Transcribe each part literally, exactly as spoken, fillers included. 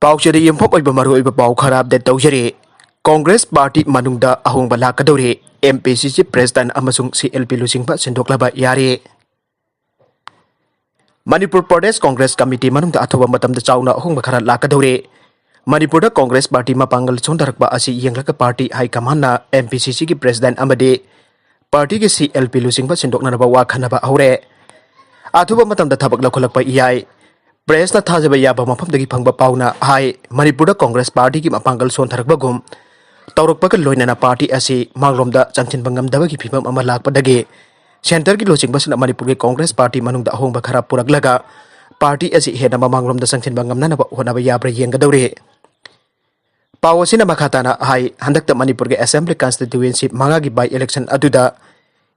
ꯄꯥꯎꯆꯦꯗ ꯌꯨꯝꯐꯝ ꯑꯣꯏꯕ ꯃꯔꯨꯑꯣꯏꯕ ꯄꯥꯎ ꯈꯔ ꯑꯞꯗꯦꯠ ꯇꯧꯖꯔꯤ꯫ ꯀꯣꯡꯒ꯭ꯔꯦꯁ ꯄꯥꯔꯇꯤ ꯃꯅꯨꯡꯗ ꯑꯍꯣꯡꯕ ꯂꯥꯛꯀꯗꯧꯔꯤ꯫ ꯑꯦꯝ ꯄꯤ ꯁꯤ ꯁꯤ ꯄ꯭ꯔꯦꯁꯤꯗꯦꯟꯠ ꯑꯃꯁꯨꯡ ꯁꯤ ꯑꯦꯜ ꯄꯤ ꯂꯨꯆꯤꯡꯕ ꯁꯤꯟꯗꯣꯛꯂꯕ ꯌꯥꯔꯦ꯫ ꯃꯅꯤꯄꯨꯔ ꯄ꯭ꯔꯗꯦꯁ ꯀꯣꯡꯒ꯭ꯔꯦꯁ ꯀꯃꯤꯇꯤ ꯃꯅꯨꯡꯗ ꯑꯊꯨꯕ ꯃꯇꯝꯗ ꯆꯥꯎꯅ ꯑꯍꯣꯡꯕ ꯈꯔ ꯂꯥꯛꯀꯗꯧꯔꯤ꯫ ꯃꯅꯤꯄꯨꯔꯗ ꯀꯣꯡꯒ꯭ꯔꯦꯁ ꯄꯥꯔꯇꯤ ꯃꯄꯥꯡꯒꯜ ꯁꯣꯟꯊꯔꯛꯄ ꯑꯁꯤ ꯌꯦꯡꯂꯒ ꯄꯥꯔꯇꯤ ꯍꯥꯏ ꯀꯃꯥꯟꯅ ꯑꯦꯝ ꯄꯤ ꯁꯤ ꯁꯤꯒꯤ ꯄ꯭ꯔꯦꯁꯤꯗꯦꯟꯠ ꯑꯃꯗꯤ ꯄꯥꯔꯇꯤꯒꯤ ꯁꯤ ꯑꯦꯜ ꯄꯤ ꯂꯨꯆꯤꯡꯕ ꯁꯤꯟꯗꯣꯛꯅꯅꯕ ꯋꯥ ꯈꯟꯅꯕ ꯍꯧꯔꯦ꯫ ꯑꯊꯨꯕ ꯃꯇꯝꯗ ꯊꯕꯛ ꯂꯧꯈꯠꯂꯛꯄ ꯌꯥꯏ꯫ ꯄ꯭ꯔꯦꯁꯅ ꯊꯥꯖꯕ ꯌꯥꯕ ꯃꯐꯝꯗꯒꯤ ꯐꯪꯕ ꯄꯥꯎꯅ ꯍꯥꯏ, ꯃꯅꯤꯄꯨꯔꯗ ꯀꯣꯡꯒ꯭ꯔꯦꯁ ꯄꯥꯔꯇꯤꯒꯤ ꯃꯄꯥꯡꯒꯜ ꯁꯣꯟꯊꯔꯛꯄꯒꯨꯝ ꯇꯧꯔꯛꯄꯒ ꯂꯣꯏꯅꯅ ꯄꯥꯔꯇꯤ ꯑꯁꯤ ꯃꯥꯡꯂꯣꯝꯗ ꯆꯪꯁꯤꯟꯕ ꯉꯝꯗꯕꯒꯤ ꯐꯤꯕꯝ ꯑꯃ ꯂꯥꯛꯄꯗꯒꯤ ꯁꯦꯟꯇꯔꯒꯤ ꯂꯨꯆꯤꯡꯕꯁꯤꯡꯅ ꯃꯅꯤꯄꯨꯔꯒꯤ ꯀꯣꯡꯒ꯭ꯔꯦꯁ ꯄꯥꯔꯇꯤ ꯃꯅꯨꯡꯗ ꯑꯍꯣꯡꯕ ꯈꯔ ꯄꯨꯔꯛꯂꯒ ꯄꯥꯔꯇꯤ ꯑꯁꯤ ꯍꯦꯟꯅ ꯃꯃꯥꯡꯂꯣꯝꯗ ꯆꯪꯁꯤꯟꯕ ꯉꯝꯅꯅꯕ ꯍꯣꯠꯅꯕ ꯌꯥꯕ꯭ꯔꯥ ꯌꯦꯡꯒꯗꯧꯔꯤ꯫ ꯄꯥꯎ ꯑꯁꯤꯅ ꯃꯈꯥ ꯇꯥꯅ ꯍꯥꯏ, ꯍꯟꯗꯛꯇ ꯃꯅꯤꯄꯨꯔꯒꯤ ꯑꯦꯁꯦꯝꯕ꯭ꯂꯤ ꯀꯟꯁꯇꯤꯇ꯭ꯌꯨꯋꯦꯟꯁꯤ ꯃꯉꯥꯒꯤ ꯕꯥꯏ ꯏꯂꯦꯛꯁꯟ ꯑꯗꯨꯗ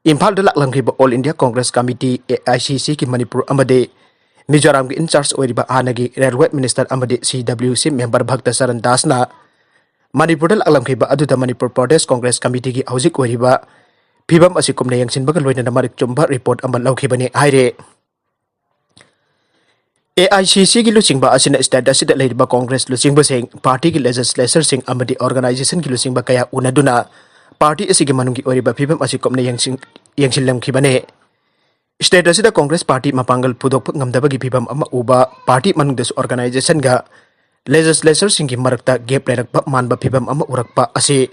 ꯏꯝꯐꯥꯜꯗ ꯂꯥꯛꯂꯝꯈꯤꯕ all India Congress committee, A I C ꯁꯤꯒꯤ ꯃꯅꯤꯄꯨꯔ ꯑꯃꯗꯤ ꯃꯤꯖꯣꯔꯥꯝꯒꯤ ꯏꯟꯆꯥꯔꯖ ꯑꯣꯏꯔꯤꯕ ꯍꯥꯟꯅꯒꯤ ꯔꯦꯜꯋꯦ ꯃꯤꯅꯤꯁꯇꯔ ꯑꯃꯗꯤ ꯁꯤ ꯗꯕ꯭ꯂꯤꯌꯨ ꯁꯤ ꯃꯦꯝꯕꯔ ꯚꯛꯇ ꯆꯔꯟ ꯗꯥꯁꯅ ꯃꯅꯤꯄꯨꯔꯗ ꯂꯥꯛꯂꯝꯈꯤꯕ ꯑꯗꯨꯗ ꯃꯅꯤꯄꯨꯔ ꯄ꯭ꯔꯗꯦꯁ ꯀꯣꯡꯒ꯭ꯔꯦꯁ ꯀꯃꯤꯇꯤꯒꯤ ꯍꯧꯖꯤꯛ ꯑꯣꯏꯔꯤꯕ ꯐꯤꯕꯝ ꯑꯁꯤ ꯀꯨꯞꯅ ꯌꯦꯡꯁꯤꯟꯕꯒ ꯂꯣꯏꯅꯅ ꯃꯔꯤꯛ ꯆꯨꯝꯕ ꯔꯤꯄꯣꯔꯠ ꯑꯃ ꯂꯧꯈꯤꯕꯅꯤ ꯍꯥꯏꯔꯦ꯫ ꯑꯦ ꯑꯥꯏ ꯁꯤ ꯁꯤꯒꯤ ꯂꯨꯆꯤꯡꯕ ꯑꯁꯤꯅ ꯁ꯭ꯇꯦꯠ ꯑꯁꯤꯗ ꯂꯩꯔꯤꯕ ꯀꯣꯡꯒ꯭ꯔꯦꯁ ꯂꯨꯆꯤꯡꯕꯁꯤꯡ, ꯄꯥꯔꯇꯤꯒꯤ ꯂꯦꯖꯤꯁꯂꯦꯆꯔꯁꯤꯡ ꯑꯃꯗꯤ ꯑꯣꯔꯒꯅꯥꯏꯖꯦꯁꯟꯒꯤ ꯂꯨꯆꯤꯡꯕ ꯀꯌꯥ ꯎꯅꯗꯨꯅ ꯄꯥꯔꯇꯤ ꯑꯁꯤꯒꯤ ꯃꯅꯨꯡꯒꯤ ꯑꯣꯏꯔꯤꯕ ꯐꯤꯕꯝ ꯑꯁꯤ ꯀꯨꯞꯅ ꯌꯦꯡꯁꯤꯟ-, ꯌꯦꯡꯁꯤꯜꯂꯝꯈꯤꯕꯅꯤ꯫ ꯁ꯭ꯇꯦꯠ ꯑꯁꯤꯗ ꯀꯣꯡꯒ꯭ꯔꯦꯁ ꯄꯥꯔꯇꯤ ꯃꯄꯥꯡꯒꯜ ꯄꯨꯊꯣꯛꯄ ꯉꯝꯗꯕꯒꯤ ꯐꯤꯕꯝ ꯑꯃ ꯎꯕ, ꯄꯥꯔꯇꯤ ꯃꯅꯨꯡꯗꯁꯨ ꯑꯣꯔꯒꯅꯥꯏꯖꯦꯁꯟꯒ ꯂꯦꯖꯤꯁꯂꯦꯆꯔꯁꯤꯡꯒꯤ ꯃꯔꯛꯇ ꯒꯦꯞ ꯂꯩꯔꯛꯄ ꯃꯥꯟꯕ ꯐꯤꯕꯝ ꯑꯃ ꯎꯔꯛꯄ ꯑꯁꯤ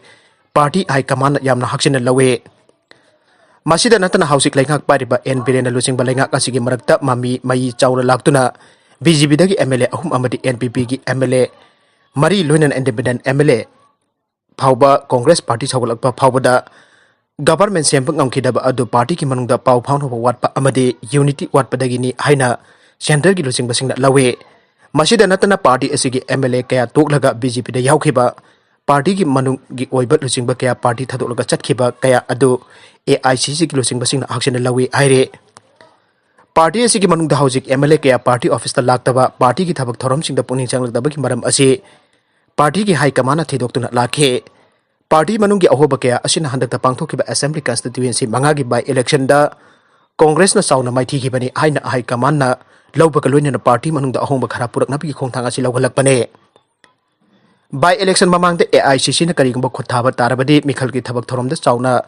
ꯄꯥꯔꯇꯤ ꯍꯥꯏ ꯀꯃꯥꯟꯅ ꯌꯥꯝꯅ ꯍꯛꯆꯤꯟꯅ ꯂꯧꯏ꯫ ꯃꯁꯤꯗ ꯅꯠꯇꯅ ꯍꯧꯖꯤꯛ ꯂꯩꯉꯥꯛ ꯄꯥꯏꯔꯤꯕ ꯑꯦꯟ ꯕꯤꯔꯦꯟꯅ ꯂꯨꯆꯤꯡꯕ ꯂꯩꯉꯥꯛ ꯑꯁꯤꯒꯤ ꯃꯔꯛꯇ ꯃꯃꯤ ꯃꯩ ꯆꯥꯎꯅ ꯂꯥꯛꯇꯨꯅ ꯕꯤ ꯖꯦ ꯄꯤꯗꯒꯤ ꯑꯦꯝ ꯑꯦꯜ ꯑꯦ ꯑꯍꯨꯝ ꯑꯃꯗꯤ ꯑꯦꯟ ꯄꯤ ꯄꯤꯒꯤ ꯑꯦꯝ ꯑꯦꯜ ꯑꯦ ꯃꯔꯤ, ꯂꯣꯏꯅꯅ ꯏꯟꯗꯤꯄꯦꯟꯗꯦꯟꯠ ꯑꯦꯝ ꯑꯦꯜ ꯑꯦ ꯐꯥꯎꯕ ꯀꯣꯡꯒ꯭ꯔꯦꯁ ꯄꯥꯔꯇꯤ ꯁꯧꯒꯠꯂꯛꯄ ꯐꯥꯎꯕꯗ ꯒꯚꯔꯟꯃꯦꯟꯠ ꯁꯦꯝꯕ ꯉꯝꯈꯤꯗꯕ ꯑꯗꯨ ꯄꯥꯔꯇꯤꯒꯤ ꯃꯅꯨꯡꯗ ꯄꯥꯎ ꯐꯥꯎꯅꯕ ꯋꯥꯠꯄ ꯑꯃꯗꯤ ꯌꯨꯅꯤꯇꯤ ꯋꯥꯠꯄꯗꯒꯤꯅꯤ ꯍꯥꯏꯅ ꯁꯦꯟꯇꯔꯒꯤ ꯂꯨꯆꯤꯡꯕꯁꯤꯡꯅ ꯂꯧꯏ꯫ ꯃꯁꯤꯗ ꯅꯠꯇꯅ ꯄꯥꯔꯇꯤ ꯑꯁꯤꯒꯤ ꯑꯦꯝ ꯑꯦꯜ ꯑꯦ ꯀꯌꯥ ꯇꯣꯛꯂꯒ ꯕꯤ ꯖꯦ ꯄꯤꯗ ꯌꯥꯎꯈꯤꯕ, ꯄꯥꯔꯇꯤꯒꯤ ꯃꯅꯨꯡꯒꯤ ꯑꯣꯏꯕ ꯂꯨꯆꯤꯡꯕ ꯀꯌꯥ ꯄꯥꯔꯇꯤ ꯊꯥꯗꯣꯛꯂꯒ ꯆꯠꯈꯤꯕ ꯀꯌꯥ ꯑꯗꯨ ꯑꯦ ꯑꯥꯏ ꯁꯤ ꯁꯤꯒꯤ ꯂꯨꯆꯤꯡꯕꯁꯤꯡꯅ ꯍꯛꯆꯤꯟꯅ ꯂꯧꯏ ꯍꯥꯏꯔꯤ꯫ ꯄꯥꯔꯇꯤ ꯑꯁꯤꯒꯤ ꯃꯅꯨꯡꯗ ꯍꯧꯖꯤꯛ ꯑꯦꯝ ꯑꯦꯜ ꯑꯦ ꯀꯌꯥ ꯄꯥꯔꯇꯤ ꯑꯣꯐꯤꯁꯇ ꯂꯥꯛꯇꯕ, ꯄꯥꯔꯇꯤꯒꯤ ꯊꯕꯛ ꯊꯧꯔꯝꯁꯤꯡꯗ ꯄꯨꯛꯅꯤꯡ ꯆꯪꯂꯛꯇꯕꯒꯤ ꯃꯔꯝ ꯑꯁꯤ ꯄꯥꯔꯇꯤꯒꯤ ꯍꯥꯏ ꯀꯃꯥꯟꯅ ꯊꯤꯗꯣꯛꯇꯨꯅ ꯂꯥꯛꯈꯤ꯫ ꯄꯥꯔꯇꯤ ꯃꯅꯨꯡꯒꯤ ꯑꯍꯣꯕ ꯀꯌꯥ ꯑꯁꯤꯅ ꯍꯟꯗꯛꯇ ꯄꯥꯡꯊꯣꯛꯈꯤꯕ ꯑꯦꯁꯦꯝꯕ꯭ꯂꯤ ꯀꯟꯁꯇꯤꯇ꯭ꯌꯨꯋꯦꯟꯁꯤ ꯃꯉꯥꯒꯤ ꯕꯥꯏ ꯏꯂꯦꯛꯁꯟꯗ ꯀꯣꯡꯒ꯭ꯔꯦꯁꯅ ꯆꯥꯎꯅ ꯃꯥꯏꯊꯤꯈꯤꯕꯅꯤ ꯍꯥꯏꯅ ꯍꯥꯏ ꯀꯃꯥꯟꯅ ꯂꯧꯕꯒ ꯂꯣꯏꯅꯅ ꯄꯥꯔꯇꯤ ꯃꯅꯨꯡꯗ ꯑꯍꯣꯡꯕ ꯈꯔ ꯄꯨꯔꯛꯅꯕꯒꯤ ꯈꯣꯡꯊꯥꯡ ꯑꯁꯤ ꯂꯧꯈꯠꯂꯛꯄꯅꯤ꯫ By election ꯃꯃꯥꯡꯗ A I C Cꯅ ꯀꯔꯤꯒꯨꯝꯕ ꯈꯨꯠ ꯊꯥꯕ ꯇꯥꯔꯕꯗꯤ ꯃꯤꯈꯜꯒꯤ ꯊꯕꯛ ꯊꯧꯔꯝꯗ ꯆꯥꯎꯅ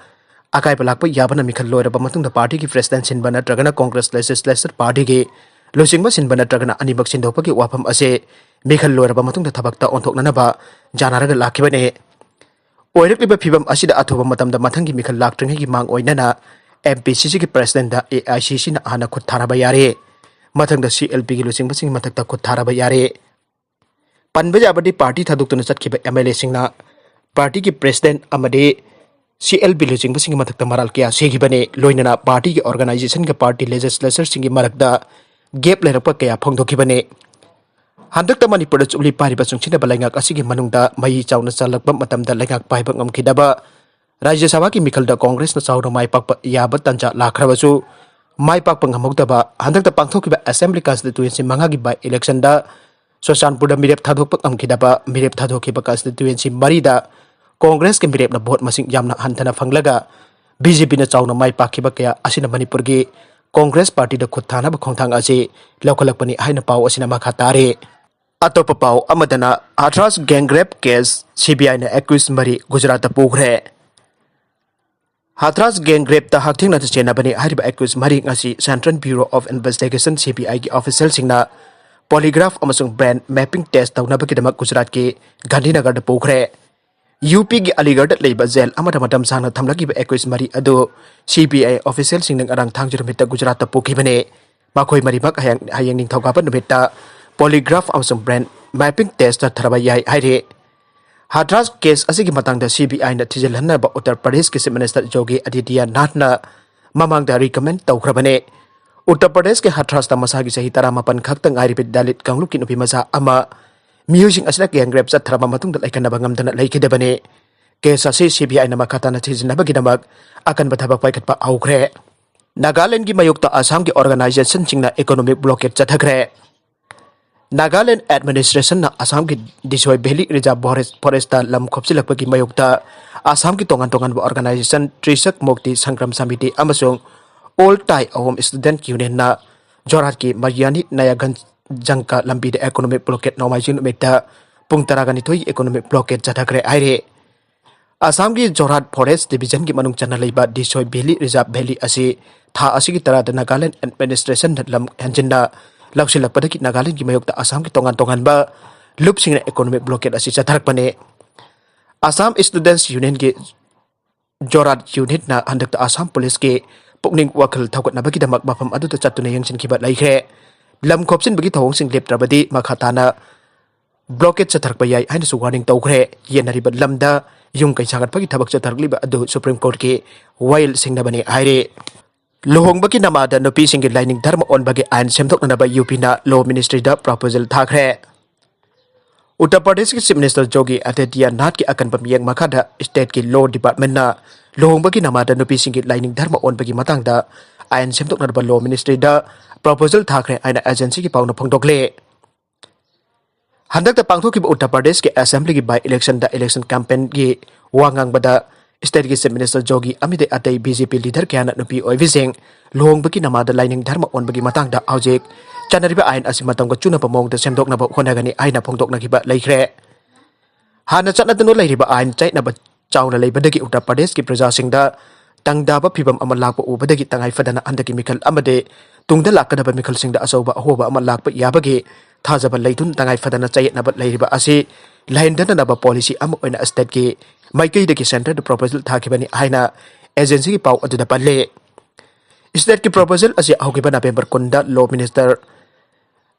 ꯑꯀꯥꯏꯕ ꯂꯥꯛꯄ ꯌꯥꯕꯅ ꯃꯤꯈꯜ ꯂꯣꯏꯔꯕ ꯃꯇꯨꯡꯗ partyꯒꯤ president ꯁꯤꯟꯕ ꯅꯠꯇ꯭ꯔꯒꯅ Congress Legislature partyꯒꯤ ꯂꯨꯆꯤꯡꯕ ꯁꯤꯟꯕ ꯅꯠꯇ꯭ꯔꯒꯅ ꯑꯅꯤꯃꯛ ꯁꯤꯟꯗꯣꯛꯄꯒꯤ ꯋꯥꯐꯝ ꯑꯁꯤ ꯃꯤꯈꯜ ꯂꯣꯏꯔꯕ ꯃꯇꯨꯡꯗ ꯊꯕꯛꯇ ꯑꯣꯟꯊꯣꯛꯅꯅꯕ ꯌꯥꯅꯔꯒ ꯂꯥꯛꯈꯤꯕꯅꯤ꯫ ꯑꯣꯏꯔꯛꯂꯤꯕ ꯐꯤꯕꯝ ꯑꯁꯤꯗ ꯑꯊꯨꯕ ꯃꯇꯝꯗ ꯃꯊꯪꯒꯤ ꯃꯤꯈꯜ ꯂꯥꯛꯇ꯭ꯔꯤꯉꯩꯒꯤ ꯃꯥꯡ ꯑꯣꯏꯅꯅ M P C Cꯒꯤ presidentꯇ A I C Cꯅ ꯍꯥꯟꯅ ꯈꯨꯠ ꯊꯥꯔꯕ ꯌꯥꯔꯦ꯫ ꯃꯊꯪꯗ C L Pꯒꯤ ꯂꯨꯆꯤꯡꯕꯁꯤꯡꯒꯤ ꯃꯊꯛꯇ ꯈꯨꯠ ꯊꯥꯔꯕ ꯌꯥꯔꯦ꯫ ꯄꯟꯕ ꯌꯥꯕꯗꯤ party ꯊꯥꯗꯣꯛꯇꯨꯅ ꯆꯠꯈꯤꯕ M L Aꯁꯤꯡꯅ partyꯒꯤ president ꯑꯃꯗꯤ C L P ꯂꯨꯆꯤꯡꯕꯁꯤꯡꯒꯤ ꯃꯊꯛꯇ ꯃꯔꯥꯜ ꯀꯌꯥ ꯁꯤꯈꯤꯕꯅꯤ꯫ ꯂꯣꯏꯅꯅ partyꯒꯤ organizationꯒ party legislatureꯁꯤꯡꯒꯤ ꯃꯔꯛꯇ gap ꯂꯩꯔꯛꯄ ꯀꯌꯥ ꯐꯣꯡꯗꯣꯛꯈꯤꯕꯅꯤ꯫ ꯍꯟꯗꯛꯇ ꯃꯅꯤꯄꯨꯔꯗ ꯆꯨꯞꯂꯤ ꯄꯥꯏꯔꯤꯕ ꯆꯨꯡꯁꯤꯟꯅꯕ ꯂꯩꯉꯥꯛ ꯑꯁꯤꯒꯤ ꯃꯅꯨꯡꯗ ꯃꯩ ꯆꯥꯎꯅ ꯆꯜꯂꯛꯄ ꯃꯇꯝꯗ ꯂꯩꯉꯥꯛ ꯄꯥꯏꯕ ꯉꯝꯈꯤꯗꯕ ꯔꯥꯖ꯭ꯌ ꯁꯚꯥꯒꯤ ꯃꯤꯈꯜꯗ ꯀꯣꯡꯒ꯭ꯔꯦꯁꯅ ꯆꯥꯎꯅ ꯃꯥꯏ ꯄꯥꯛꯄ ꯌꯥꯕ ꯇꯥꯟꯖꯥ ꯂꯥꯛꯈ꯭ꯔꯕꯁꯨ ꯃꯥꯏ ꯄꯥꯛꯄ ꯉꯝꯍꯧꯗꯕ ꯍꯟꯗꯛꯇ ꯄꯥꯡꯊꯣꯛꯈꯤꯕ assembly constituency ꯃꯉꯥꯒꯤ by electionꯗ ꯆꯨꯔꯆꯥꯟꯄꯨꯔꯗ ꯃꯤꯔꯦꯞ ꯊꯥꯗꯣꯛꯄ ꯉꯝꯈꯤꯗꯕ ꯃꯤꯔꯦꯞ ꯊꯥꯗꯣꯛꯈꯤꯕ constituency ꯃꯔꯤꯗ ꯀꯣꯡꯒ꯭ꯔꯦꯁꯀꯤ ꯃꯤꯔꯦꯞꯅ vote ꯃꯁꯤꯡ ꯌꯥꯝꯅ ꯍꯟꯊꯅ ꯐꯪꯂꯒ B J Pꯅ ꯆꯥꯎꯅ ꯃꯥꯏ ꯄꯥꯛꯈꯤꯕ ꯀꯌꯥ ꯑꯁꯤꯅ ꯃꯅꯤꯄꯨꯔꯒꯤ ꯀꯣꯡꯒ꯭ꯔꯦꯁ partyꯗ ꯈꯨꯠ ꯊꯥꯅꯕ ꯈꯣꯡꯊꯥꯡ ꯑꯁꯤ ꯂꯧꯈꯠꯂꯛꯄꯅꯤ ꯍꯥꯏꯅ ꯄꯥꯎ ꯑꯁꯤꯅ ꯃꯈꯥ ꯇꯥꯔꯤ꯫ ꯑꯇꯣꯞꯄ ꯄꯥꯎ ꯑꯃꯗꯅ ꯍꯊ꯭ꯔꯥꯁ gang rape case C B Iꯅ accused ꯃꯔꯤ ꯒꯨꯖꯔꯥꯠꯇ ꯄꯨꯈ꯭ꯔꯦ꯫ ꯍꯊ꯭ꯔꯥꯁ gang rapeꯇ ꯍꯛꯊꯦꯡꯅꯅ ꯆꯦꯟꯅꯕꯅꯤ ꯍꯥꯏꯔꯤꯕ accused ꯃꯔꯤ ꯉꯁꯤ Central Bureau of Investigaation C B Iꯒꯤ officialꯁꯤꯡꯅ polygraph ꯑꯃꯁꯨꯡ brain mapping test ꯇꯧꯅꯕꯒꯤꯗꯃꯛ ꯒꯨꯖꯔꯥꯠꯀꯤ ꯒꯥꯟꯙꯤꯅꯒꯔꯗ ꯄꯨꯈ꯭ꯔꯦ꯫ UPꯒꯤ ꯑꯂꯤꯒꯔꯗ ꯂꯩꯕ jail ꯑꯃꯗ ꯃꯇꯝ ꯁꯥꯡꯅ ꯊꯝꯂꯛꯈꯤꯕ accused ꯃꯔꯤ ꯑꯗꯨ C B I officialꯁꯤꯡꯅ ꯉꯔꯥꯡ ꯊꯥꯡꯖ ꯅꯨꯃꯤꯠꯇ ꯒꯨꯖꯔꯥꯠꯇ ꯄꯨꯈꯤꯕꯅꯤ꯫ ꯃꯈꯣꯏ ꯃꯔꯤꯃꯛ ꯍꯌꯦꯡ, ꯍꯌꯦꯡ ꯅꯤꯡꯊꯧꯀꯥꯕ ꯅꯨꯃꯤꯠꯇ polygraph ꯑꯃꯁꯨꯡ brain mapping test ꯆꯠꯊꯔꯕ ꯌꯥꯏ ꯍꯥꯏꯔꯤ꯫ ꯍꯊ꯭ꯔꯥꯁ case ꯑꯁꯤꯒꯤ ꯃꯇꯥꯡꯗ C B Iꯅ ꯊꯤꯖꯤꯜꯍꯟꯅꯕ ꯎꯠꯇꯔ ꯄ꯭ꯔꯗꯦꯁꯀꯤ Chief Minister ꯌꯣꯒꯤ ꯑꯗꯤꯇ꯭ꯌꯅꯥꯊꯅ ꯃꯃꯥꯡꯗ recommend ꯇꯧꯈ꯭ꯔꯕꯅꯤ꯫ ꯎꯠꯇꯔ ꯄ꯭ꯔꯗꯦꯁꯀꯤ ꯍꯊ꯭ꯔꯥꯁꯇ ꯃꯁꯥꯒꯤ ꯆꯍꯤ ꯇꯔꯥꯃꯥꯄꯟ ꯈꯛꯇ ꯉꯥꯏꯔꯤꯕ ꯗꯂꯤꯠ ꯀꯥꯡꯂꯨꯞꯀꯤ ꯅꯨꯄꯤ ꯃꯆꯥ ꯑꯃ ꯃꯤꯑꯣꯏꯁꯤꯡ ꯑꯁꯤꯅ gang rape ꯆꯠꯊꯔꯕ ꯃꯇꯨꯡꯗ ꯂꯩꯈꯠꯅꯕ ꯉꯝꯗꯅ ꯂꯩꯈꯤꯗꯕꯅꯤ꯫ Case ꯑꯁꯤ C B Iꯅ ꯃꯈꯥ ꯇꯥꯅ ꯊꯤꯖꯤꯟꯅꯕꯒꯤꯗꯃꯛ ꯑꯀꯟꯕ ꯊꯕꯛ ꯄꯥꯏꯈꯠꯄ ꯍꯧꯈ꯭ꯔꯦ꯫ ꯅꯥꯒꯥꯂꯦꯟꯗꯒꯤ ꯃꯥꯌꯣꯛꯇ ꯑꯁꯥꯝꯒꯤ organizationꯁꯤꯡꯅ economic blockade ꯆꯠꯊꯈ꯭ꯔꯦ꯫ ꯅꯥꯒꯥꯂꯦꯟ administrationꯅ ꯑꯁꯥꯝꯒꯤ ꯗꯤꯁꯣꯏ Valley Reserve Forest, forestꯇ ꯂꯝ ꯈꯣꯞꯆꯤꯜꯂꯛꯄꯒꯤ ꯃꯥꯌꯣꯛꯇ ꯑꯁꯥꯝꯒꯤ ꯇꯣꯉꯥꯟ ꯇꯣꯉꯥꯟꯕ organization ꯇ꯭ꯔꯤꯁꯛ ꯃꯨꯛꯇꯤ ꯁꯪꯒ꯭ꯔꯥꯝ ꯁꯃꯤꯇꯤ ꯑꯃꯁꯨꯡ All Tai Awom Student Unionꯅ ꯖꯣꯔꯍꯥꯠꯀꯤ ꯃꯔꯤꯌꯥꯅꯤ ꯅꯌꯥꯒꯟ ꯖꯪꯀ ꯂꯝꯕꯤꯗ economic blockade ꯅꯣꯡꯃꯥꯏꯖꯤꯡ ꯅꯨꯃꯤꯠꯇ ꯄꯨꯡ ꯇꯔꯥꯒ ꯅꯤꯊꯣꯏꯒꯤ economic blockade ꯆꯠꯊꯈ꯭ꯔꯦ ꯍꯥꯏꯔꯤ꯫ ꯑꯁꯥꯝꯒꯤ ꯖꯣꯔꯍꯥꯠ forest divisionꯒꯤ ꯃꯅꯨꯡ ꯆꯟꯅ ꯂꯩꯕ ꯗꯤꯁꯣꯏ valley reserve valley ꯑꯁꯤ ꯊꯥ ꯑꯁꯤꯒꯤ ꯇꯔꯥꯗ Nagaland administrationꯅ ꯂꯝ ꯍꯦꯟꯖꯤꯟꯅ ꯂꯧꯁꯤꯜꯂꯛꯄꯗꯒꯤ Nagalandꯒꯤ ꯃꯥꯌꯣꯛꯇ ꯑꯁꯥꯝꯒꯤ ꯇꯣꯉꯥꯟ ꯇꯣꯉꯥꯟꯕ ꯂꯨꯞꯁꯤꯡꯅ economic blockade ꯑꯁꯤ ꯆꯠꯊꯔꯛꯄꯅꯤ꯫ Assam Students Unionꯒꯤ ꯖꯣꯔꯍꯥꯠ unitꯅ ꯍꯟꯗꯛꯇ ꯑꯁꯥꯝ ꯄꯨꯂꯤꯁꯀꯤ ꯄꯨꯛꯅꯤꯡ ꯋꯥꯈꯜ ꯊꯧꯒꯠꯅꯕꯒꯤꯗꯃꯛ ꯃꯐꯝ ꯑꯗꯨꯗ ꯆꯠꯇꯨꯅ ꯌꯦꯡꯁꯤꯟꯈꯤꯕ ꯂꯩꯈ꯭ꯔꯦ꯫ ꯂꯝ ꯈꯣꯞꯆꯤꯟꯕꯒꯤ ꯊꯧꯑꯣꯡꯁꯤꯡ ꯂꯦꯞꯇ꯭ꯔꯕꯗꯤ ꯃꯈꯥ ꯇꯥꯅ blockade ꯆꯠꯊꯔꯛꯄ ꯌꯥꯏ ꯍꯥꯏꯅꯁꯨ warning ꯇꯧꯈ꯭ꯔꯦ꯫ ꯌꯦꯟꯅꯔꯤꯕ ꯂꯝꯗ ꯌꯨꯝ ꯀꯩ ꯁꯥꯒꯠꯄꯒꯤ ꯊꯕꯛ ꯆꯠꯊꯔꯛꯂꯤꯕ ꯑꯗꯨ Supreme Courtꯀꯤ ꯋꯥꯌꯦꯜ ꯁꯤꯡꯅꯕꯅꯤ ꯍꯥꯏꯔꯤ꯫ ꯂꯨꯍꯣꯡꯕꯒꯤ ꯅꯃꯥꯗ ꯅꯨꯄꯤꯁꯤꯡꯒꯤ ꯂꯥꯏꯅꯤꯡ ꯙꯔꯃ ꯑꯣꯟꯕꯒꯤ ꯑꯥꯏꯟ ꯁꯦꯝꯗꯣꯛꯅꯅꯕ UPꯅ Law Ministryꯗ proposal ꯊꯥꯈ꯭ꯔꯦ꯫ ꯎꯠꯇꯔ ꯄ꯭ꯔꯗꯦꯁꯀꯤ Chief Minister ꯌꯣꯒꯤ ꯑꯥꯗꯤꯇ꯭ꯌꯅꯥꯊꯀꯤ ꯑꯀꯟꯕ ꯃꯤꯠꯌꯦꯡ ꯃꯈꯥꯗ stateꯀꯤ law departmentꯅ ꯂꯨꯍꯣꯡꯕꯒꯤ ꯅꯃꯥꯗ ꯅꯨꯄꯤꯁꯤꯡꯒꯤ ꯂꯥꯏꯅꯤꯡ ꯙꯔꯃ ꯑꯣꯟꯕꯒꯤ ꯃꯇꯥꯡꯗ ꯑꯥꯏꯟ ꯁꯦꯝꯗꯣꯛꯅꯅꯕ Law Ministryꯗ proposal ꯊꯥꯈ꯭ꯔꯦ ꯍꯥꯏꯅ agencyꯒꯤ ꯄꯥꯎꯅ ꯐꯣꯡꯗꯣꯛꯂꯦ꯫ ꯍꯟꯗꯛꯇ ꯄꯥꯡꯊꯣꯛꯈꯤꯕ ꯎꯠꯇꯔ ꯄ꯭ꯔꯗꯦꯁꯀꯤ assemblyꯒꯤ by electionꯗ election campaignꯒꯤ ꯋꯥ ꯉꯥꯡꯕꯗ stateꯀꯤ Chief Minister ꯌꯣꯒꯤ ꯑꯃꯗꯤ ꯑꯇꯩ BJP leader ꯀꯌꯥꯅ ꯅꯨꯄꯤ ꯑꯣꯏꯕꯤꯁꯤꯡ ꯂꯨꯍꯣꯡꯕꯒꯤ ꯅꯃꯥꯗ ꯂꯥꯏꯅꯤꯡ ꯙꯔꯃ ꯑꯣꯟꯕꯒꯤ ꯃꯇꯥꯡꯗ ꯍꯧꯖꯤꯛ ꯆꯠꯅꯔꯤꯕ ꯑꯥꯏꯟ ꯑꯁꯤ ꯃꯇꯝꯒ ꯆꯨꯅꯕ ꯃꯑꯣꯡꯗ ꯁꯦꯝꯗꯣꯛꯅꯕ ꯍꯣꯠꯅꯒꯅꯤ ꯍꯥꯏꯅ ꯐꯣꯡꯗꯣꯛꯅꯈꯤꯕ ꯂꯩꯈ꯭ꯔꯦ꯫ ꯍꯥꯟꯅ ꯆꯠꯅꯗꯨꯅ ꯂꯩꯔꯤꯕ ꯑꯥꯏꯟ ꯆꯌꯦꯠꯅꯕ ꯆꯥꯎꯅ ꯂꯩꯕꯗꯒꯤ ꯎꯠꯇꯔ ꯄ꯭ꯔꯗꯦꯁꯀꯤ ꯄ꯭ꯔꯖꯥꯁꯤꯡꯗ ꯇꯪꯗꯕ ꯐꯤꯚꯝ ꯑꯃ ꯂꯥꯛꯄ ꯎꯕꯗꯒꯤ ꯇꯉꯥꯏ ꯐꯗꯅ ꯍꯟꯗꯛꯀꯤ ꯃꯤꯈꯜ ꯑꯃꯗꯤ ꯇꯨꯡꯗ ꯂꯥꯛꯀꯗꯕ ꯃꯤꯈꯜꯁꯤꯡꯗ ꯑꯆꯧꯕ ꯑꯍꯣꯕ ꯑꯃ ꯂꯥꯛꯄ ꯌꯥꯕꯒꯤ ꯊꯥꯖꯕ ꯂꯩꯗꯨꯅ ꯇꯉꯥꯏ ꯐꯗꯅ ꯆꯌꯦꯠꯅꯕ ꯂꯩꯔꯤꯕ ꯑꯁꯤ ꯂꯩꯍꯟꯗꯅꯕ policy ꯑꯃ ꯑꯣꯏꯅ stateꯀꯤ ꯃꯥꯏꯀꯩꯗꯒꯤ centreꯗ proposal ꯊꯥꯈꯤꯕꯅꯤ ꯍꯥꯏꯅ agencyꯒꯤ ꯄꯥꯎ ꯑꯗꯨꯗ ꯄꯜꯂꯤ꯫ Stateꯀꯤ proposal ꯑꯁꯤ ꯍꯧꯈꯤꯕ November ꯀꯨꯟꯗ Law Minister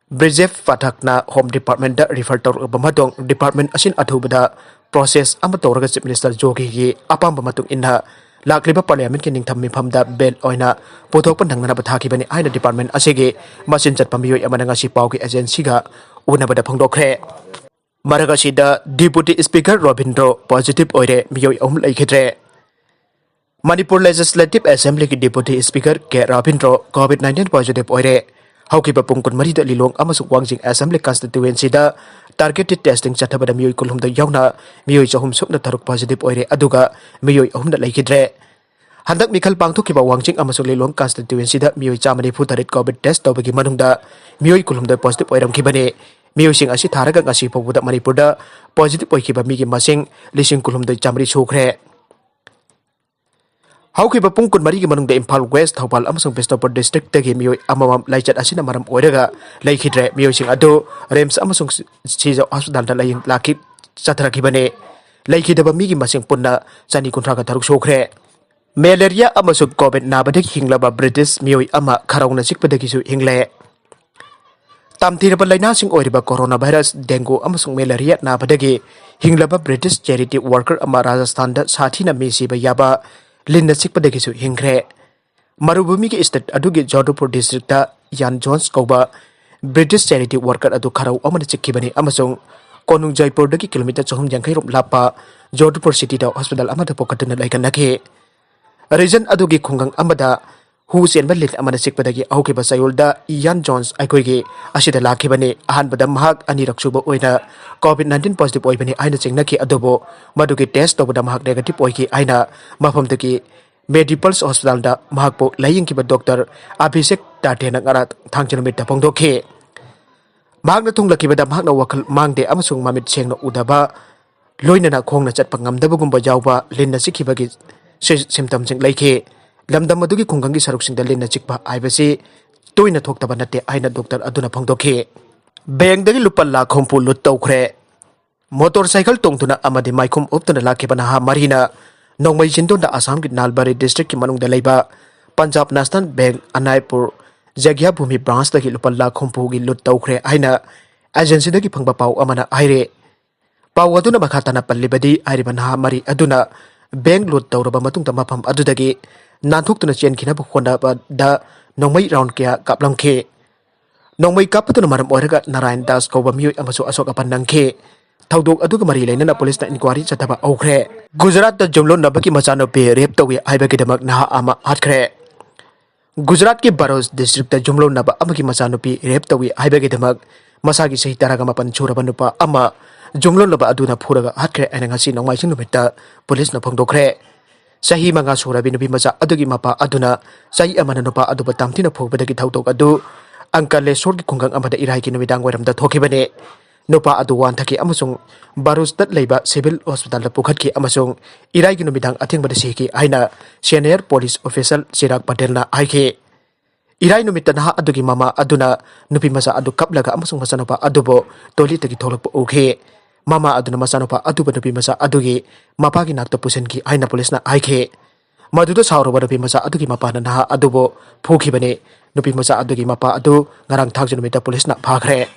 ꯕ꯭ꯔꯤꯖꯦꯞ ꯄꯥꯊꯛꯅ Home Departmentꯗ refer ꯇꯧꯔꯛꯂꯕ ꯃꯇꯨꯡ department ꯑꯁꯤꯅ ꯑꯊꯨꯕꯗ process ꯑꯃ ꯇꯧꯔꯒ Chief Minister ꯌꯣꯒꯤꯒꯤ ꯑꯄꯥꯝꯕ ꯃꯇꯨꯡ ꯏꯟꯅ ꯂꯥꯛꯂꯤꯕ parliamentꯀꯤ ꯅꯤꯡꯊꯝ ꯃꯤꯐꯝꯗ bill ꯑꯣꯏꯅ ꯄꯨꯊꯣꯛꯄ ꯅꯪꯅꯅꯕ ꯊꯥꯈꯤꯕꯅꯤ ꯍꯥꯏꯅ department ꯑꯁꯤꯒꯤ ꯃꯆꯤꯟ ꯆꯠꯄ ꯃꯤꯑꯣꯏ ꯑꯃꯅ ꯉꯁꯤ ꯄꯥꯎꯒꯤ agencyꯒ ꯎꯅꯕꯗ ꯐꯣꯡꯗꯣꯛꯈ꯭ꯔꯦ꯫ ꯃꯔꯛ ꯑꯁꯤꯗ Deputy Speaker ꯔꯣꯕꯤꯟꯗ꯭ꯔꯣ positive ꯑꯣꯏꯔꯦ, ꯃꯤꯑꯣꯏ ꯑꯍꯨꯝ ꯂꯩꯈꯤꯗ꯭ꯔꯦ꯫ ꯃꯅꯤꯄꯨꯔ Legislative Assemblyꯒꯤ Deputy Speaker ꯀꯦ ꯔꯣꯕꯤꯟꯗ꯭ꯔꯣ COVID nineteen positive ꯑꯣꯏꯔꯦ꯫ ꯍꯧꯈꯤꯕ ꯄꯨꯡ ꯀꯨꯟꯃꯔꯤꯗ ꯂꯤꯂꯣꯡ ꯑꯃꯁꯨꯡ ꯋꯥꯡꯖꯤꯡ assembly constituencyꯗ targeted testing ꯆꯠꯊꯕꯗ ꯃꯤꯑꯣꯏ ꯀꯨꯟꯍꯨꯝꯗꯣꯏ ꯌꯥꯎꯅ ꯃꯤꯑꯣꯏ ꯆꯍꯨꯝ ꯁꯨꯞꯅ ꯇꯔꯨꯛ positive ꯑꯣꯏꯔꯦ, ꯑꯗꯨꯒ ꯃꯤꯑꯣꯏ ꯑꯍꯨꯝꯅ ꯂꯩꯈꯤꯗ꯭ꯔꯦ꯫ ꯍꯟꯗꯛ ꯃꯤꯈꯜ ꯄꯥꯡꯊꯣꯛꯈꯤꯕ ꯋꯥꯡꯖꯤꯡ ꯑꯃꯁꯨꯡ ꯂꯤꯂꯣꯡ constituencyꯗ ꯃꯤꯑꯣꯏ ꯆꯥꯝꯃ ꯅꯤꯐꯨ ꯇꯔꯦꯠ COVID test ꯇꯧꯕꯒꯤ ꯃꯅꯨꯡꯗ ꯃꯤꯑꯣꯏ ꯀꯨꯟꯍꯨꯝꯗꯣꯏ positive ꯑꯣꯏꯔꯝꯈꯤꯕꯅꯤ꯫ ꯃꯤꯑꯣꯏꯁꯤꯡ ꯑꯁꯤ ꯊꯥꯔꯒ ꯉꯁꯤ ꯐꯥꯎꯕꯗ ꯃꯅꯤꯄꯨꯔꯗ positive ꯑꯣꯏꯈꯤꯕ ꯃꯤꯒꯤ ꯃꯁꯤꯡ ꯂꯤꯁꯤꯡ ꯀꯨꯟꯍꯨꯝꯗꯣꯏ ꯆꯥꯃꯔꯤ ꯁꯨꯈ꯭ꯔꯦ꯫ ꯍꯧꯈꯤꯕ ꯄꯨꯡ ꯀꯨꯟꯃꯔꯤꯒꯤ ꯃꯅꯨꯡꯗ ꯏꯝꯐꯥꯜ ꯋꯦꯁ, ꯊꯧꯕꯥꯜ ꯑꯃꯁꯨꯡ ꯕꯤꯁꯅꯨꯄꯨꯔ districtꯇꯒꯤ ꯃꯤꯑꯣꯏ ꯑꯃꯃꯝ ꯂꯥꯏꯆꯠ ꯑꯁꯤꯅ ꯃꯔꯝ ꯑꯣꯏꯔꯒ ꯂꯩꯈꯤꯗ꯭ꯔꯦ꯫ ꯃꯤꯑꯣꯏꯁꯤꯡ ꯑꯗꯨ RIMS ꯑꯃꯁꯨꯡ ꯁꯤꯖ hospitalꯗ ꯂꯥꯌꯦꯡ ꯂꯥꯛꯈꯤ ꯆꯠꯊꯔꯛꯈꯤꯕꯅꯤ꯫ ꯂꯩꯈꯤꯗꯕ ꯃꯤꯒꯤ ꯃꯁꯤꯡ ꯄꯨꯟꯅ ꯆꯅꯤ ꯀꯨꯟꯊ꯭ꯔꯥꯒ ꯇꯔꯨꯛ ꯁꯨꯈ꯭ꯔꯦ꯫ Malaria ꯑꯃꯁꯨꯡ COVID ꯅꯥꯕꯗꯒꯤ ꯍꯤꯡꯂꯕ British ꯃꯤꯑꯣꯏ ꯑꯃ ꯈꯔꯥꯎꯅ ꯆꯤꯛꯄꯗꯒꯤꯁꯨ ꯍꯤꯡꯂꯦ꯫ ꯇꯝꯊꯤꯔꯕ ꯂꯥꯏꯅꯥꯁꯤꯡ ꯑꯣꯏꯔꯤꯕ coronavirus, dengue ꯑꯃꯁꯨꯡ malaria ꯅꯥꯕꯗꯒꯤ ꯍꯤꯡꯂꯕ British charity worker ꯑꯃ ꯔꯥꯖꯁꯊꯥꯟꯗ ꯁꯥꯊꯤꯅ ꯃꯤ ꯁꯤꯕ ꯌꯥꯕ ꯂꯤꯟꯅ ꯆꯤꯛꯄꯗꯒꯤꯁꯨ ꯍꯤꯡꯈ꯭ꯔꯦ꯫ ꯃꯔꯨꯚꯨꯃꯤꯒꯤ state ꯑꯗꯨꯒꯤ ꯖꯣꯙꯄꯨꯔ districtꯇ Ian Jones ꯀꯧꯕ British charity worker ꯑꯗꯨ ꯈꯔꯥꯎ ꯑꯃꯅ ꯆꯤꯛꯈꯤꯕꯅꯤ ꯑꯃꯁꯨꯡ ꯀꯣꯅꯨꯡ ꯖꯥꯏꯄꯨꯔꯗꯒꯤ kilometre ꯆꯍꯨꯝ ꯌꯥꯡꯈꯩ ꯔꯣꯝ ꯂꯥꯞꯄ ꯖꯣꯙꯄꯨꯔ cityꯗ hospital ꯑꯃꯗ ꯄꯨꯈꯠꯇꯨꯅ ꯂꯩꯈꯠꯅꯈꯤ꯫ Region ꯑꯗꯨꯒꯤ ꯈꯨꯡꯒꯪ ꯑꯃꯗ ꯍꯨ ꯆꯦꯟꯕ ꯂꯤꯟ ꯑꯃꯅ ꯆꯤꯛꯄꯗꯒꯤ ꯍꯧꯈꯤꯕ ꯆꯌꯣꯜꯗ Ian Jones ꯑꯩꯈꯣꯏꯒꯤ ꯑꯁꯤꯗ ꯂꯥꯛꯈꯤꯕꯅꯤ꯫ ꯑꯍꯥꯟꯕꯗ ꯃꯍꯥꯛ ꯑꯅꯤꯔꯛ ꯁꯨꯕ ꯑꯣꯏꯅ COVID nineteen positive ꯑꯣꯏꯕꯅꯤ ꯍꯥꯏꯅ ꯆꯤꯡꯅꯈꯤ, ꯑꯗꯨꯕꯨ ꯃꯗꯨꯒꯤ test ꯇꯧꯕꯗ ꯃꯍꯥꯛ negative ꯑꯣꯏꯈꯤ ꯍꯥꯏꯅ ꯃꯐꯝꯗꯨꯒꯤ Medipulse hospitalꯗ ꯃꯍꯥꯛꯄꯨ ꯂꯥꯌꯦꯡꯈꯤꯕ doctor Abhishek Tatena ꯉꯔꯥꯡ ꯊꯥꯡꯖ ꯅꯨꯃꯤꯠꯇ ꯐꯣꯡꯗꯣꯛꯈꯤ꯫ ꯃꯍꯥꯛꯅ ꯊꯨꯡꯂꯛꯈꯤꯕꯗ ꯃꯍꯥꯛꯅ ꯋꯥꯈꯜ ꯃꯥꯡꯗꯦ ꯑꯃꯁꯨꯡ ꯃꯃꯤꯠ ꯁꯦꯡꯅ ꯎꯗꯕ, ꯂꯣꯏꯅꯅ ꯈꯣꯡꯅ ꯆꯠꯄ ꯉꯝꯗꯕꯒꯨꯝꯕ ꯌꯥꯎꯕ ꯂꯤꯟꯅ ꯆꯤꯛꯈꯤꯕꯒꯤ ꯁꯤ-, symptomꯁꯤꯡ ꯂꯩꯈꯤ꯫ ꯂꯝꯗꯝ ꯑꯗꯨꯒꯤ ꯈꯨꯡꯒꯪꯒꯤ ꯁꯔꯨꯛꯁꯤꯡꯗ ꯂꯤꯟꯅ ꯆꯤꯛꯄ ꯍꯥꯏꯕꯁꯤ ꯇꯣꯏꯅ ꯊꯣꯛꯇꯕ ꯅꯠꯇꯦ ꯍꯥꯏꯅ doctor ꯑꯗꯨꯅ ꯐꯣꯡꯗꯣꯛꯈꯤ꯫ Bankꯗꯒꯤ ꯂꯨꯄꯥ ꯂꯥꯈ ꯍꯨꯝꯐꯨ ꯂꯨꯠ ꯇꯧꯈ꯭ꯔꯦ꯫ Motorcycle ꯇꯣꯡꯗꯨꯅ ꯑꯃꯗꯤ ꯃꯥꯏꯈꯨꯝ ꯎꯞꯇꯨꯅ ꯂꯥꯛꯈꯤꯕ ꯅꯍꯥ ꯃꯔꯤꯅ ꯅꯣꯡꯃꯩ ꯆꯤꯟꯗꯣꯟꯗ ꯑꯁꯥꯝꯒꯤ ꯅꯥꯜꯕꯥꯔꯤ districtꯀꯤ ꯃꯅꯨꯡꯗ ꯂꯩꯕ ꯄꯟꯖꯥꯕ National Bank ꯑꯅꯥꯏꯄꯨꯔ ꯖꯒ꯭ꯌꯥꯚꯨꯃꯤ branchꯇꯒꯤ ꯂꯨꯄꯥ ꯂꯥꯈ ꯍꯨꯝꯐꯨꯒꯤ ꯂꯨꯠ ꯇꯧꯈ꯭ꯔꯦ ꯍꯥꯏꯅ agencyꯗꯒꯤ ꯐꯪꯕ ꯄꯥꯎ ꯑꯃꯅ ꯍꯥꯏꯔꯤ꯫ ꯄꯥꯎ ꯑꯗꯨꯅ ꯃꯈꯥ ꯇꯥꯅ ꯄꯜꯂꯤꯕꯗꯤ, ꯍꯥꯏꯔꯤꯕ ꯅꯍꯥ ꯃꯔꯤ ꯑꯗꯨꯅ bank ꯂꯨꯠ ꯇꯧꯔꯕ ꯃꯇꯨꯡꯗ ꯃꯐꯝ ꯑꯗꯨꯗꯒꯤ ꯅꯥꯟꯊꯣꯛꯇꯨꯅ ꯆꯦꯟꯈꯤꯅꯕ ꯍꯣꯠꯅꯕꯗ ꯅꯣꯡꯃꯩ round ꯀꯌꯥ ꯀꯥꯞꯂꯝꯈꯤ꯫ ꯅꯣꯡꯃꯩ ꯀꯥꯞꯄꯗꯨꯅ ꯃꯔꯝ ꯑꯣꯏꯔꯒ ꯅꯥꯔꯥꯌꯟ ꯗꯥꯁ ꯀꯧꯕ ꯃꯤꯑꯣꯏ ꯑꯃꯁꯨ ꯑꯁꯣꯛ ꯑꯄꯟ ꯅꯪꯈꯤ꯫ ꯊꯧꯗꯣꯛ ꯑꯗꯨꯒ ꯃꯔꯤ ꯂꯩꯅꯅ ꯄꯨꯂꯤꯁꯅ inquiry ꯆꯠꯊꯕ ꯍꯧꯈ꯭ꯔꯦ꯫ ꯒꯨꯖꯔꯥꯠꯇ ꯌꯨꯝꯂꯣꯟꯅꯕꯒꯤ ꯃꯆꯥꯅꯨꯄꯤ rape ꯇꯧꯏ ꯍꯥꯏꯕꯒꯤꯗꯃꯛ ꯅꯍꯥ ꯑꯃ ꯍꯥꯠꯈ꯭ꯔꯦ꯫ ꯒꯨꯖꯔꯥꯠꯀꯤ ꯕꯔꯣꯖ districtꯇ ꯌꯨꯝꯂꯣꯟꯅꯕ ꯑꯃꯒꯤ ꯃꯆꯥꯅꯨꯄꯤ rape ꯇꯧꯏ ꯍꯥꯏꯕꯒꯤꯗꯃꯛ ꯃꯁꯥꯒꯤ ꯆꯍꯤ ꯇꯔꯥꯒ ꯃꯥꯄꯟ ꯁꯨꯔꯕ ꯅꯨꯄꯥ ꯑꯃ ꯌꯨꯝꯂꯣꯟꯅꯕ ꯑꯗꯨꯅ ꯐꯨꯔꯒ ꯍꯥꯠꯈ꯭ꯔꯦ ꯍꯥꯏꯅ ꯉꯁꯤ ꯅꯣꯡꯃꯥꯏꯖꯤꯡ ꯅꯨꯃꯤꯠꯇ ꯄꯨꯂꯤꯁꯅ ꯐꯣꯡꯗꯣꯛꯈ꯭ꯔꯦ꯫ ꯆꯍꯤ ꯃꯉꯥ ꯁꯨꯔꯕꯤ ꯅꯨꯄꯤ ꯃꯆꯥ ꯑꯗꯨꯒꯤ ꯃꯄꯥ ꯑꯗꯨꯅ ꯆꯍꯤ ꯑꯃꯅ ꯅꯨꯄꯥ ꯑꯗꯨꯕꯨ ꯇꯝꯊꯤꯅ ꯐꯨꯕꯗꯒꯤ ꯊꯧꯗꯣꯛ ꯑꯗꯨ ꯑꯪꯀꯂꯦꯁꯣꯔꯒꯤ ꯈꯨꯡꯒꯪ ꯑꯃꯗ ꯏꯔꯥꯏꯒꯤ ꯅꯨꯃꯤꯗꯥꯡ ꯋꯥꯏꯔꯝꯗ ꯊꯣꯛꯈꯤꯕꯅꯤ꯫ ꯅꯨꯄꯥ ꯑꯗꯨ ꯋꯥꯟꯊꯈꯤ ꯑꯃꯁꯨꯡ ꯕꯔꯨꯆꯇ ꯂꯩꯕ ꯁꯤꯚꯤꯜ ꯍꯣꯁꯄꯤꯇꯥꯜꯗ ꯄꯨꯈꯠꯈꯤ ꯑꯃꯁꯨꯡ ꯏꯔꯥꯏꯒꯤ ꯅꯨꯃꯤꯗꯥꯡ ꯑꯊꯦꯡꯕꯗ ꯁꯤꯈꯤ ꯍꯥꯏꯅ ꯁꯦꯅꯤꯌꯔ ꯄꯨꯂꯤꯁ ꯑꯣꯐꯤꯁꯤꯌꯦꯜ ꯆꯤꯔꯥꯒ ꯄꯇꯦꯜꯅ ꯍꯥꯏꯈꯤ꯫ ꯏꯔꯥꯏ ꯅꯨꯃꯤꯠꯇ ꯅꯍꯥ ꯑꯗꯨꯒꯤ ꯃꯃꯥ ꯑꯗꯨꯅ ꯅꯨꯄꯤ ꯃꯆꯥ ꯑꯗꯨ ꯀꯞꯂꯒ ꯑꯃꯁꯨꯡ ꯃꯆꯥꯅꯨꯄꯥ ꯑꯗꯨꯕꯨ ꯇꯣꯏꯂꯦꯠꯇꯒꯤ ꯊꯣꯛꯂꯛꯄ ꯎꯈꯤ꯫ ꯃꯃꯥ ꯑꯗꯨꯅ ꯃꯆꯥꯅꯨꯄꯥ ꯑꯗꯨꯕꯨ ꯅꯨꯄꯤ ꯃꯆꯥ ꯑꯗꯨꯒꯤ ꯃꯄꯥꯒꯤ ꯅꯥꯛꯇ ꯄꯨꯁꯤꯟꯈꯤ ꯍꯥꯏꯅ ꯄꯨꯂꯤꯁꯅ ꯍꯥꯏꯈꯤ꯫ ꯃꯗꯨꯗ ꯁꯥꯎꯔꯕ ꯅꯨꯄꯤ ꯃꯆꯥ ꯑꯗꯨꯒꯤ ꯃꯄꯥꯅ ꯅꯍꯥ ꯑꯗꯨꯕꯨ ꯐꯨꯈꯤꯕꯅꯤ꯫ ꯅꯨꯄꯤ ꯃꯆꯥ ꯑꯗꯨꯒꯤ ꯃꯄꯥ ꯑꯗꯨ ꯉꯔꯥꯡ ꯊꯥꯡꯖ ꯅꯨꯃꯤꯠꯇ ꯄꯨꯂꯤꯁꯅ ꯐꯥꯈ꯭ꯔꯦ꯫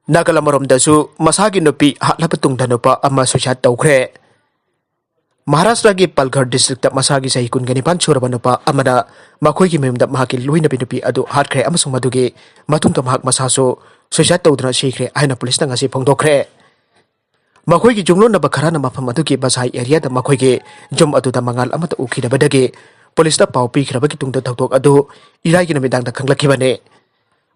ꯅꯥꯀꯜ ꯑꯃꯔꯣꯝꯗꯁꯨ ꯃꯁꯥꯒꯤ ꯅꯨꯄꯤ ꯍꯥꯠꯂꯕ ꯇꯨꯡꯗ ꯅꯨꯄꯥ ꯑꯃ suicide ꯇꯧꯈ꯭ꯔꯦ꯫ ꯃꯍꯥꯔꯥꯁꯇ꯭ꯔꯒꯤ ꯄꯜꯘꯔ ꯗꯤꯁꯇ꯭ꯔꯤꯛꯇ ꯃꯁꯥꯒꯤ ꯆꯍꯤ ꯀꯨꯟꯒ ꯅꯤꯄꯥꯟ ꯁꯨꯔꯕ ꯅꯨꯄꯥ ꯑꯃꯅ ꯃꯈꯣꯏꯒꯤ ꯃꯌꯨꯝꯗ ꯃꯍꯥꯛꯀꯤ ꯂꯣꯏꯅꯕꯤ ꯅꯨꯄꯤ ꯑꯗꯨ ꯍꯥꯠꯈ꯭ꯔꯦ ꯑꯃꯁꯨꯡ ꯃꯗꯨꯒꯤ ꯃꯇꯨꯡꯗ ꯃꯍꯥꯛ ꯃꯁꯥꯁꯨ suicide ꯇꯧꯗꯨꯅ ꯁꯤꯈ꯭ꯔꯦ ꯍꯥꯏꯅ ꯄꯨꯂꯤꯁꯅ ꯉꯁꯤ ꯐꯣꯡꯗꯣꯛꯈ꯭ꯔꯦ꯫ ꯃꯈꯣꯏꯒꯤ ꯌꯨꯝꯂꯣꯟꯅꯕ ꯈꯔꯅ ꯃꯐꯝ ꯑꯗꯨꯒꯤ ꯕꯁꯥꯏ ꯑꯦꯔꯤꯌꯥꯗ ꯃꯈꯣꯏꯒꯤ ꯌꯨꯝ ꯑꯗꯨꯗ ꯃꯉꯥꯜ ꯑꯃꯠꯇ ꯎꯈꯤꯗꯕꯗꯒꯤ ꯄꯨꯂꯤꯁꯇ ꯄꯥꯎ ꯄꯤꯈ꯭ꯔꯕꯒꯤ ꯇꯨꯡꯗ ꯊꯧꯗꯣꯛ ꯑꯗꯨ ꯏꯔꯥꯏꯒꯤ ꯅꯨꯃꯤꯗꯥꯡꯗ ꯈꯪꯂꯛꯈꯤꯕꯅꯤ꯫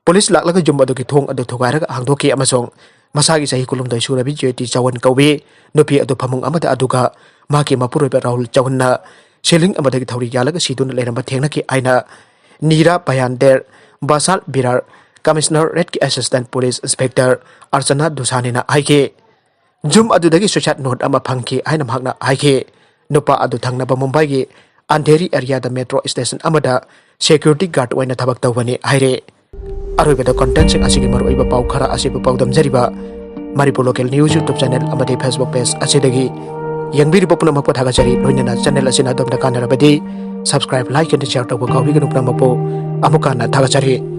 ꯄꯨꯂꯤꯁ ꯂꯥꯛꯂꯒ ꯌꯨꯝ ꯑꯗꯨꯒꯤ ꯊꯣꯡ ꯑꯗꯨ ꯊꯨꯒꯥꯏꯔꯒ ꯍꯥꯡꯗꯣꯛꯈꯤ ꯑꯃꯁꯨꯡ ꯃꯁꯥꯒꯤ ꯆꯍꯤ ꯀꯨꯟꯍꯨꯝꯗꯣꯏ ꯁꯨꯔꯕꯤ ꯖ꯭ꯌꯣꯇꯤ ꯆꯋꯟ ꯀꯧꯏ ꯅꯨꯄꯤ ꯑꯗꯨ ꯐꯃꯨꯡ ꯑꯃꯗ ꯑꯗꯨꯒ ꯃꯍꯥꯛꯀꯤ ꯃꯄꯨꯔꯣꯏꯕ ꯔꯥꯍꯨꯜ ꯆꯋꯟꯅ ceiling ꯑꯃꯗꯒꯤ ꯊꯧꯔꯤ ꯌꯥꯜꯂꯒ ꯁꯤꯗꯨꯅ ꯂꯩꯔꯝꯕ ꯊꯦꯡꯅꯈꯤ ꯍꯥꯏꯅ ꯅꯤꯔꯥ ꯚꯌꯥꯟꯗꯦꯔ ꯕꯥꯁꯥꯜ ꯕꯤꯔꯥꯔ ꯀꯃꯤꯁꯅꯔꯦꯠꯀꯤ ꯑꯦꯁꯤꯁꯇꯦꯟ ꯄꯨꯂꯤꯁ ꯏꯟꯁꯄꯦꯛꯇꯔ ꯑꯔꯆꯅꯥ ꯗꯨꯁꯥꯅꯤꯅ ꯍꯥꯏꯈꯤ꯫ ꯌꯨꯝ ꯑꯗꯨꯗꯒꯤ suicide note ꯑꯃ ꯐꯪꯈꯤ ꯍꯥꯏꯅ ꯃꯍꯥꯛꯅ ꯍꯥꯏꯈꯤ꯫ ꯅꯨꯄꯥ ꯑꯗꯨ ꯊꯪꯅꯕ ꯃꯨꯝꯕꯥꯏꯒꯤ ꯑꯟꯙꯦꯔꯤ ꯑꯦꯔꯤꯌꯥꯗ ꯃꯦꯇ꯭ꯔꯣ ꯁ꯭ꯇꯦꯁꯟ ꯑꯃꯗ ꯁꯦꯀ꯭ꯌꯨꯔꯤꯇꯤ ꯒꯥꯔꯗ ꯑꯣꯏꯅ ꯊꯕꯛ ꯇꯧꯕꯅꯤ ꯍꯥꯏꯔꯦ꯫ ꯑꯔꯣꯏꯕꯗ contentꯁꯤꯡ ꯑꯁꯤꯒꯤ ꯃꯔꯨꯑꯣꯏꯕ ꯄꯥꯎ ꯈꯔ ꯑꯁꯤꯕꯨ ꯄꯥꯎꯗꯝꯖꯔꯤꯕ Manipur local news YouTube channel ꯑꯃꯗꯤ Facebook page ꯑꯁꯤꯗꯒꯤ ꯌꯦꯡꯕꯤꯔꯤꯕ ꯄꯨꯝꯅꯃꯛꯄꯨ ꯊꯥꯒꯠꯆꯔꯤ꯫ ꯂꯣꯏꯅꯅ ꯆꯦꯅꯦꯜ ꯑꯁꯤꯅ ꯑꯗꯣꯝꯗ ꯀꯥꯟꯅꯔꯕꯗꯤ subscribe, like ꯑꯃꯗꯤ share ꯇꯧꯕ ꯀꯥꯎꯕꯤꯒꯅꯨ꯫ ꯄꯨꯝꯅꯃꯛꯄꯨ ꯑꯃꯨꯛ ꯍꯟꯅ ꯊꯥꯒꯠꯆꯔꯤ꯫